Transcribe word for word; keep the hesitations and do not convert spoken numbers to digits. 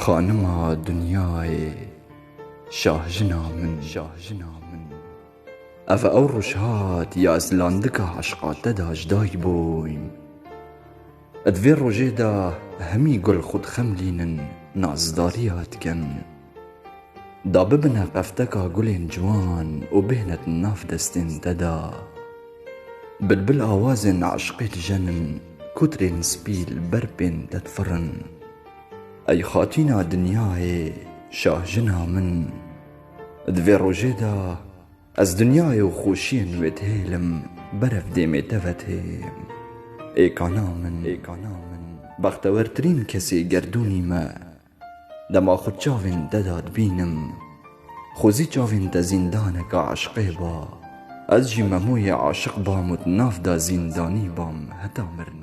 Xanima dinyayê, şahjina min, şahjina min. Ev ew roj hat ya ez landika eşqa te da ji dayik bûyim. Di vê rojê de hemî gul xwe dixemlînin, nazdariya dikin. Da bibine qefteka gulên ciwan û bêhne di nav destên te de. Bilbil awazên eşqê dijenin, kutrên spî li ber pên te difirin. Ey xatîna dinyayê, şahjina min, di vê rojê de ez dinyayê û xweşiyên wê dihêlim, berev dêmê te vedihêm. Ê kana min, ê kana min, bextewertirîn kesê gerdûnî me. Dema xwe çavên te da dibînim, xwezî çavên te zîndaneka eşqê ba. Ez jî memoyê aşiq bam û di nav da zîndanî bam heta mirin.